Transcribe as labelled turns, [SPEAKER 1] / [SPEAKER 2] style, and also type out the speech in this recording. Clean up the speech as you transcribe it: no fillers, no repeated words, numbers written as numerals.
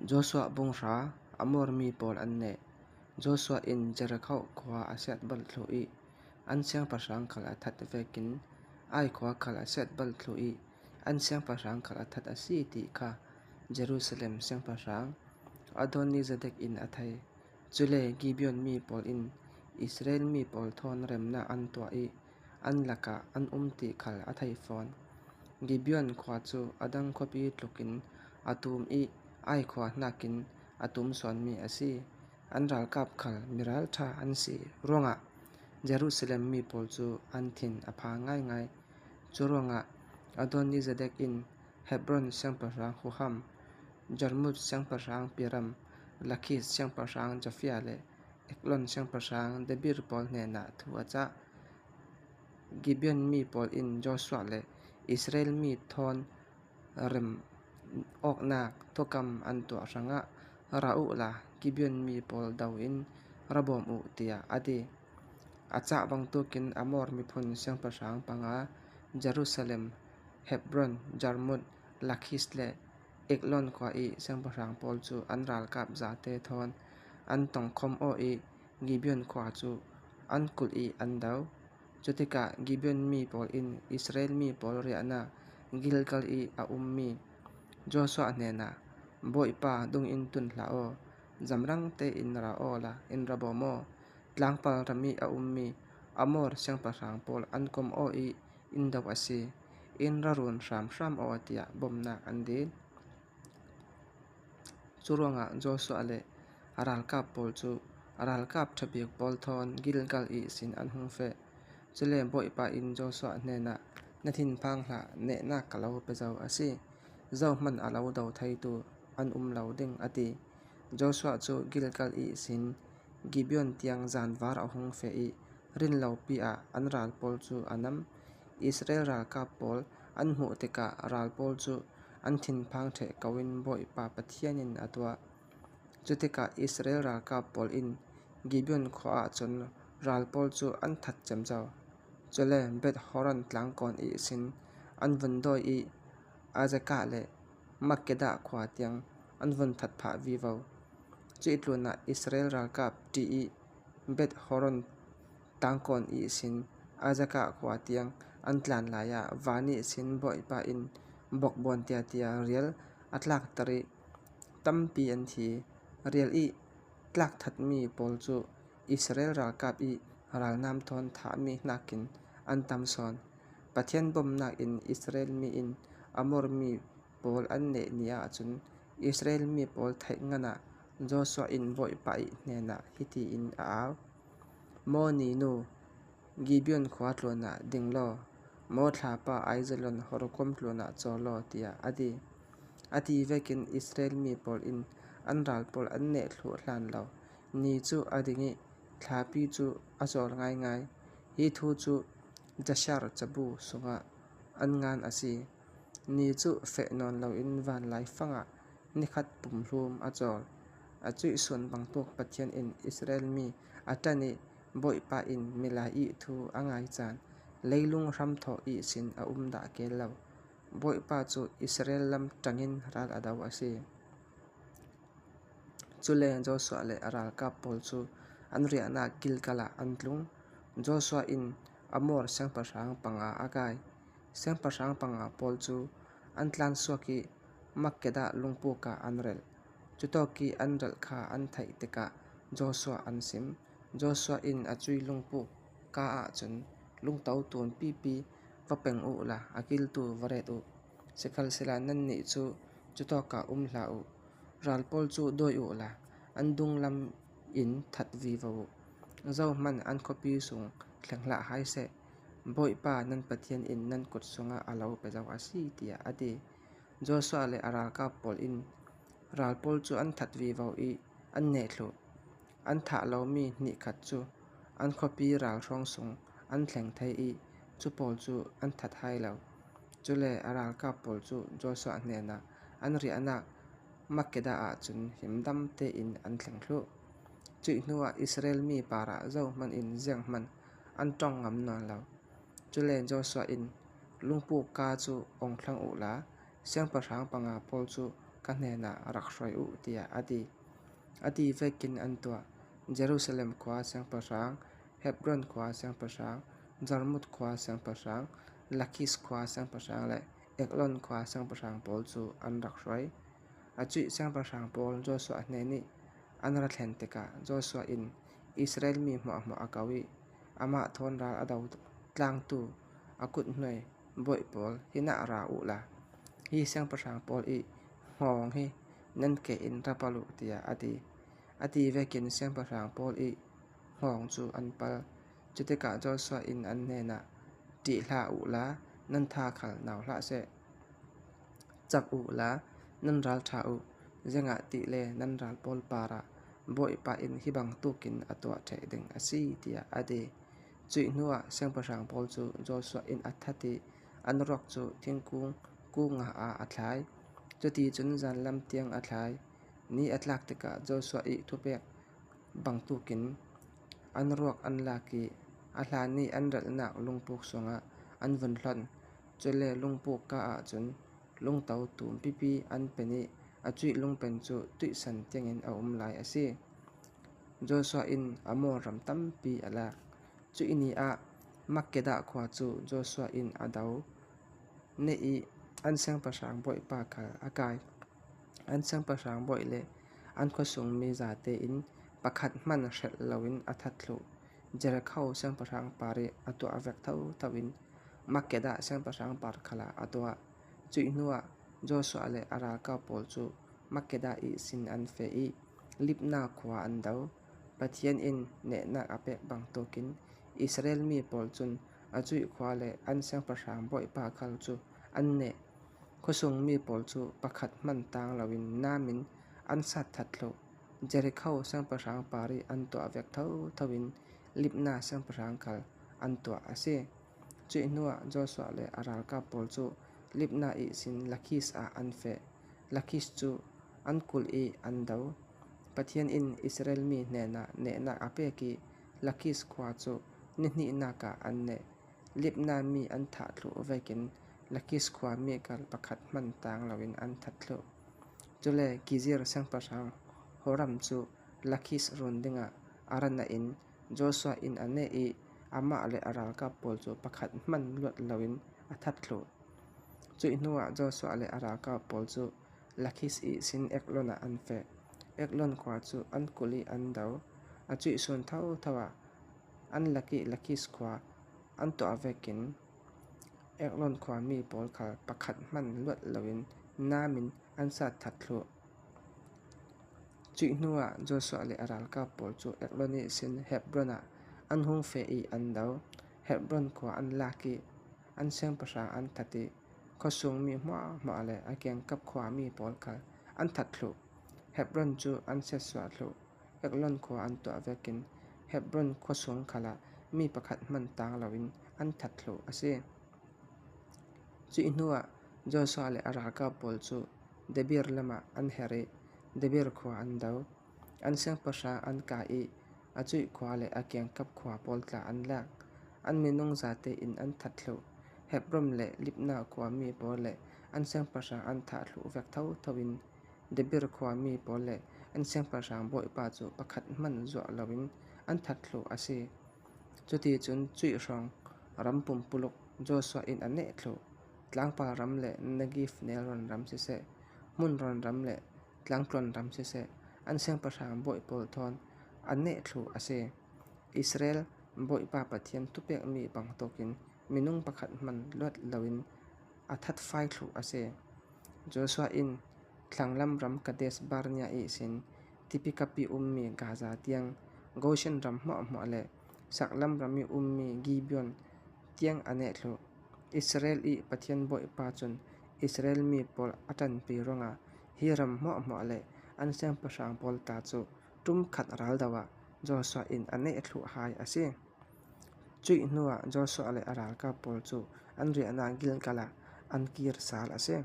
[SPEAKER 1] Joshua bunghra Amor mi pawl an neh. Joshua in Jericho khua a siat bal thlu i an siangpahrang khal a that vekin Ai khua khal a siat bal thlu i an siangpahrang khal a that a si ti kha Jerusalem siangpahrang Adonizedek in a thei. Cule Gibeon mi pawl in Israel mi pawl thawn remnak an tuah i an lakah an um ti khal a thei fawn. Gibeon khua cu a dang khuapi tlukin a tum i Ai khua nakin a tum sawnmi a si. An ralkap khal miralṭha an si ruangah Jerusalem mi pawl cu an thin a phang ngaingai. Cu ruangah Adonizedek in Hebron siangpahrang Huham, Jarmuth siangpahrang Piram, Lakhish siangpahrang Jafia le Eglon siangpahrang Debir pawl hnenah thu a cah. Gibeon mi pawl in Joshua le Israel mi thawn rem awknak thukam an tuah hrangah ra u law Gibeon mi pawl do in ra bawm u tiah a ti. A cah bantukin Amor miphun siangpahrang panga Jerusalem, Hebron, Jarmuth, Lakhish le Eglon khua i siangpahrang pawl cu an ralkap zate thawn an tongkhawm awh i Gibeon khua cu an kulh i an do. Cu tikah Gibeon mi pawl in Israel mi pawl riahnak Gilgal i a ummi Joshua hnenah, Bawipa dung in tun hlah aw, zamrang tein ra aw la in ra bawm aw. Tlangpar ram i a ummi Amor siangpahrang pawl an kom aw i inn do a si. Inn ra run hramhram aw tiah bawmhnak an dil. Cu ruangah Joshua le a ralkap pawl cu a ralkap ṭha bik pawl thawn Gilgal i sin an hung feh. Cule Bawipa in Joshua hnenah, Na thinphang hlah, nehnak ka lo pe zau a si. Zohhmanh a lo do theitu an um lo ding, a ti. Joshua cu Gilgal i sin Gibeon tiang zanvar a hung feh i rinlopi ah an ral pawl cu a nam. Israel ralkap pawl an hmuh tikah ral pawl cu an thinphang ṭheh ko in Bawipa Pathian in a tuah. Cu tikah Israel ralkap pawl in Gibeon khua ah cun ral pawl cu an that ciamco. Cule Beth-horon tlangkawn ihsin an vun dawi i Azekah le Makkedah khua tiang an vun that phah vivo. Cuitlun ah Israel ralkap ṭih i Beth-horon tlangkawn ihsin Azekah khua tiang an tlan lai ah van ihsin Bawipa in bawkbawn tiatia rial a tlakter i tampi an thi. Rial i tlakthatmi pawl cu Israel ralkap i ralnam thawn thahmi nakin an tam sawn. Pathian bawmhnak in Israel mi in Amor mi pawl an neh ni ahcun Israel mi pawl theih ngan ah Joshua in Bawipa i hnenah hiti in a au: Maw ninu, Gibeon khua tlawn ah ding law, maw thlapa Aijalon horkuam tlawn ah caw law, tiah a ti. A ti vekin Israel mi pawl in an ral pawl an nehthlu hlan lo ni cu a ding i thlapi cu a cawl ngaingai. Hi thu cu Jashar cabu sungah an ngan a si. Ni cu feh nawn loin van laifang ah nikhat pumhlum a cawl. A cuihsun bantuk Pathian in Israel mi a ṭanh i Bawipa in milai i thu a ngai caan leilung hramthawh ihsin a um dah kel lo. Bawipa cu Israel lam ṭangin ral a do a si. Cule Joshua le a ralkap pawl cu an riahnak Gilgal ah an tlung. Joshua in Amor siangpahrang panga a kai. Siangpahrang panga pawl cu an tlansuak i Makkedah lungpuk ah an relh. Cutawk i an relh kha an theih tikah Joshua an sim. Joshua in a cui lungpuk ka ahcun lungto tun pipi va peng u law a kiltu va ret u. Sihmanhsehlaw nannih cu cutawk ah um hlah u; ral pawl cu dawi u law an dunglam in that vivo u. Zohhmanh, an khuapi sung thleng hlah hai seh; Bawipa nan Pathian in nan kut sungah a lo pe zau a si, tiah a ti. Joshua le a ralkap pawl in ral pawl cu an that vivo i an nehthluh. An thah lomi hnihkhat cu an khuapi ralhruang sung an thleng thai i cu pawl cu an that hai lo. Cule a ralkap pawl cu Joshua hnenah an riahnak Makkedah ah cun himdam tein an thleng thluh. Cuih hnuah Israel mi parah zohhmanh in zianghmanh an tong ngam nawn lo. Cule Joshua in lungpu kaa cu ong thlang u law siangpahrang panga pawl cu ka hnenah rak hruai u tiah a ti. A ti vekin an tuah. Jerusalem khua siangpahrang, Hebron khua siangpahrang, Jarmuth khua siangpahrang, Lakhish khua siangpahrang le Eglon khua siangpahrang pawl cu an rak hruai. A cuih siangpahrang pawl Joshua hnen i an ra thlen tikah Joshua in Israel mi hmuahhmuah a ko i amah thawn ral a do tlangtu a kuthnuai bawi pawl hinah ra u la, hi siangpahrang pawl i hngawng hi nan ke in ra pal u tiah a ti. A ti vekin siangpahrang pawl i hngawng cu an pal. Cutikah Joshua in an hnenah, Ṭih hlah u la, nan tha khal nau hlah seh. Cak u la, nan ral ṭha u, zeingah ti le nan ral pawl par ah Bawipa in hi bantukin a tuah ṭheh ding a si, tiah a ti. Cuih hnuah siangpahrang pawl cu Joshua inn a that i an ruak cu thingkung kung ah a thlai. Cuticun zanlam tiang a thlai. Ni a tlak tikah Joshua i thupek bantukin an ruak an lak i a hlan i an relhnak lungpuk chungah an vun hlonh. Cule lungpuk ka ahcun lungto tum pipi an pen i a cuih lungpen cu tuihsan tiangin a um lai a si. Joshua in Amor ram tampi a lak. Cuih ni ah Makkedah khua cu Joshua in a do neh i an siangpahrang bawipa khal a kai. An siangpahrang bawi le an khuasung mi zate in pakhat hmanh hrelh loin a that thlu. Jericho siangpahrang par i a tuah vek thotho in Makkedah siangpahrang par khal ah a tuah. Cuih hnuah Joshua le a ralkap pawl cu Makkedah i sin an feh i Libnah khua an do. Pathian in nehnak a pek bantukin Israel mi pawl cun a cuih khua le an siangpahrang bawipa khal cu an neh. Khuasung mi pawl cu pakhat hmanh tang loin nam in an sat that thlu. Jericho siangpahrang par i an tuah vek thotho in Libnah siangpahrang khal an tuah a si. Cuih hnuah Joshua le a ralkap pawl cu Libnah ihsin Lakhish ah an feh. Lakhish cu an kulh i an do. Pathian in Israel mi hnenah nehnak a pek i Lakhish khua cu nihnihnak ah an neh. Libnah mi an thah thlu vekin Lakhish khua mi kal pakhat hmanh tang loin an that thlu. Cule Gizir siangpahrang Horam cu Lakhish run dingah a ra nain Joshua inn a neh i amah le a ralkap pawl cu pakhat hmanh luat loin a that thlu. Cuih hnuah Joshua le a ralkap pawl cu Lakhish i sin Eglon ah an feh. Eglon khua cu an kulh i an do. A cuihsun thotho ah an lak i Lakhish khua an tuah vekin Eglon khuami pawl kha pakhat hmanh luat loin nam in an sat that thlu. Cuih hnuah Joshua le a ralkap pawl cu Eglon i sin Hebron ah an hung feh i an do. Hebron khua an lak i an siangpahrang an that i khuasung mi hmuahhmuah le a kiangkap khuami pawl kha an that thlu. Hebron cu an setsuah thlu. Eglon khua an tuah vekin Hebron khuasung khal ah mi pakhat hmanh tang loin an that thlu a si. Cuih hnuah Joshua le a ralkap pawl cu Debir lam ah an her i Debir khua an do. An siangpahrang an kai i a cuih khua le a kiangkap khua pawl tla an lak. An minung zate in an that thlu. Hebron le Libnah khuami pawl le an siangpahrang an thah thlu vek thotho in Debir khuami pawl le an siangpahrang bawipa cu pakhat hmanh zuah loin an that thlu a si. Cuticun cuih hrawng ram pumpuluk Joshua in a neh thlu. Tlangpar ram le Negev nelrawn ram siseh, hmunrawn ram le tlangtluan ram siseh, an siangpahrang bawi pawl thawn a neh thlu a si. Israel Bawipa Pathian thupekmi bantukin minung pakhat hmanh luat loin a that fai thlu a si. Joshua in thlanglam ram Kadesh Barnea i sin tipi kapi ummi Gaza tiang, Goshen ram hmuahhmuah le saklam ram i ummi Gibeon tiang a neh thlu. Israel i Pathian Bawipa cun Israel mi pawl a ṭanpi ruangah hi ram hmuahhmuah le an siangpahrang pawl ta cu ṭumkhat raldoh ah Joshua in a neh thlu hai a si. Cuih hnuah Joshua le a ralkap pawl cu an riahnak Gilgal ah an kir sal a si.